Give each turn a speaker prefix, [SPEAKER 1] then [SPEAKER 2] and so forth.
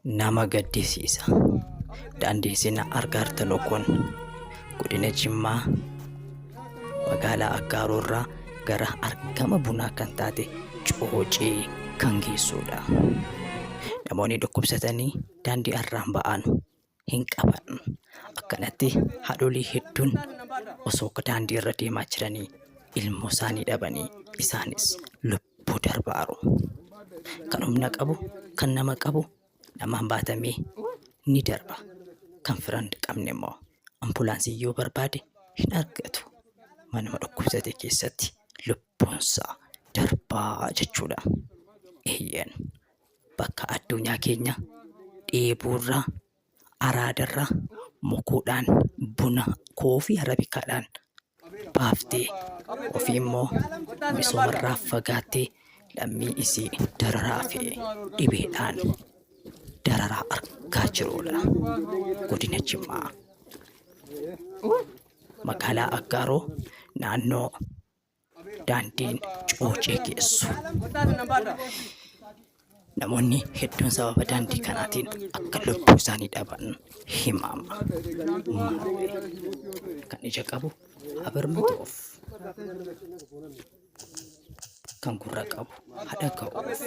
[SPEAKER 1] Nama gaddisiisa. Daandii isin argaa jirtanu kun godina Jimmaa magaalaa Aggaaroo irraa gara argama bunaa kan taate Coocee kan geessudha. Namoonni dhukkubsatanii daandii irraan ba'an hin qaban. Akkanatti haadholii hedduun osoo daandii irra deemaa jiranii ilmoo isaanii dhabanii isaanis lubbuu darbaaru. Kan humna qabu, kan nama qabu namaan baatamee ni darba. Kan fira hin qabne immoo ambulaansii yoo barbaade hin argatu. Manuma dhukkubsate keessatti lubbuunsaa darbaa jechuudha. Eeyyeen bakka addunyaa keenya dheebuurraa araadarraa mukuudhaan buna koofii arabikaadhaan baaftee ofii immoo misoomarraa fagaattee lammii isii dararaa fi dhibeedhaan dararaa argaa jiruudha. Godina Jimmaa magaalaa Aggaaroo naannoo daandiin Coocee geessu. Namoonni hedduun sababa daandii kanaatiin akka lubbuu isaanii dhaban himama. Maarree kan ija qabu haa birmatuuf, kan gurra qabu haa dhaga'uuf.